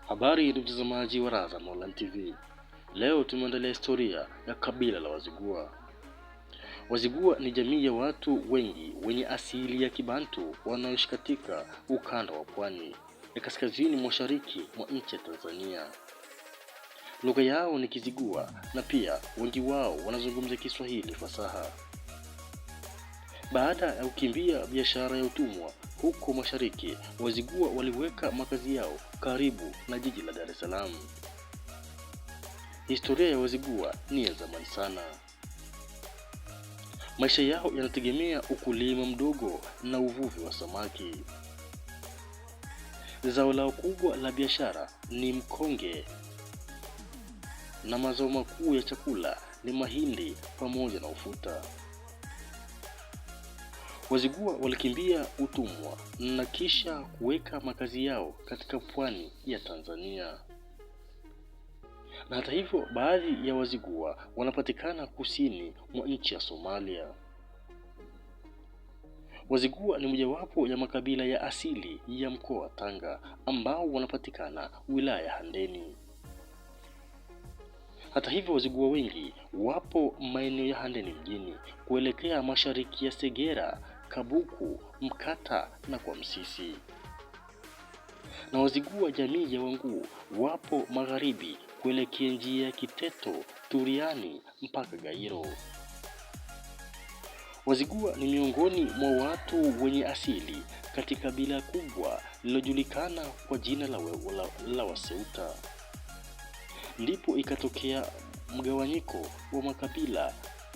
Habari ni mtazamaji wa Razam Online TV. Leo tumeandalia historia ya kabila la Wazigua. Wazigua ni jamii ya watu wengi wenye asili ya Kibantu wanaoishi katika ukanda wa pwani ya kaskazini mashariki mwa nchi ya Tanzania. Lugha yao ni Kizigua na pia wengi wao wanazungumza Kiswahili fasaha. Baada ya kukimbia biashara ya utumwa huko mashariki, Wazigua waliweka makazi yao karibu na jiji la Dar es Salaam. Historia ya Wazigua ni ya zamani sana. Maisha yao yanategemea ukulima mdogo na uvuvi wa samaki. Zao lao kubwa la biashara ni mkonge na mazao makuu ya chakula ni mahindi pamoja na ufuta. Wazigua walikimbia utumwa na kisha kuweka makazi yao katika pwani ya Tanzania. Na hata hivyo, baadhi ya Wazigua wanapatikana kusini mwa nchi ya Somalia. Wazigua ni mojawapo ya makabila ya asili ya mkoa wa Tanga ambao wanapatikana wilaya ya Handeni. Hata hivyo, Wazigua wengi wapo maeneo ya Handeni mjini kuelekea mashariki ya Segera, Kabuku, Mkata na kwa Msisi. Na Wazigua jamii ya Wanguu wapo magharibi kuelekea njia ya Kiteto, Turiani mpaka Gairo. Wazigua ni miongoni mwa watu wenye asili katika kabila kubwa lililojulikana kwa jina la Waseuta. Ndipo ikatokea mgawanyiko wa makabila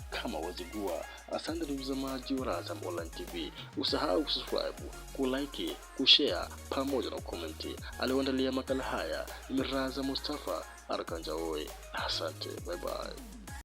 kama Wazigua. Asante mtazamaji wa Razam Online TV, usahau kusubscribe, kulike, kushare pamoja na kukomenti. Alioandalia makala haya ni Raza Mustafa Arkanjaoe. Asante, bye bye.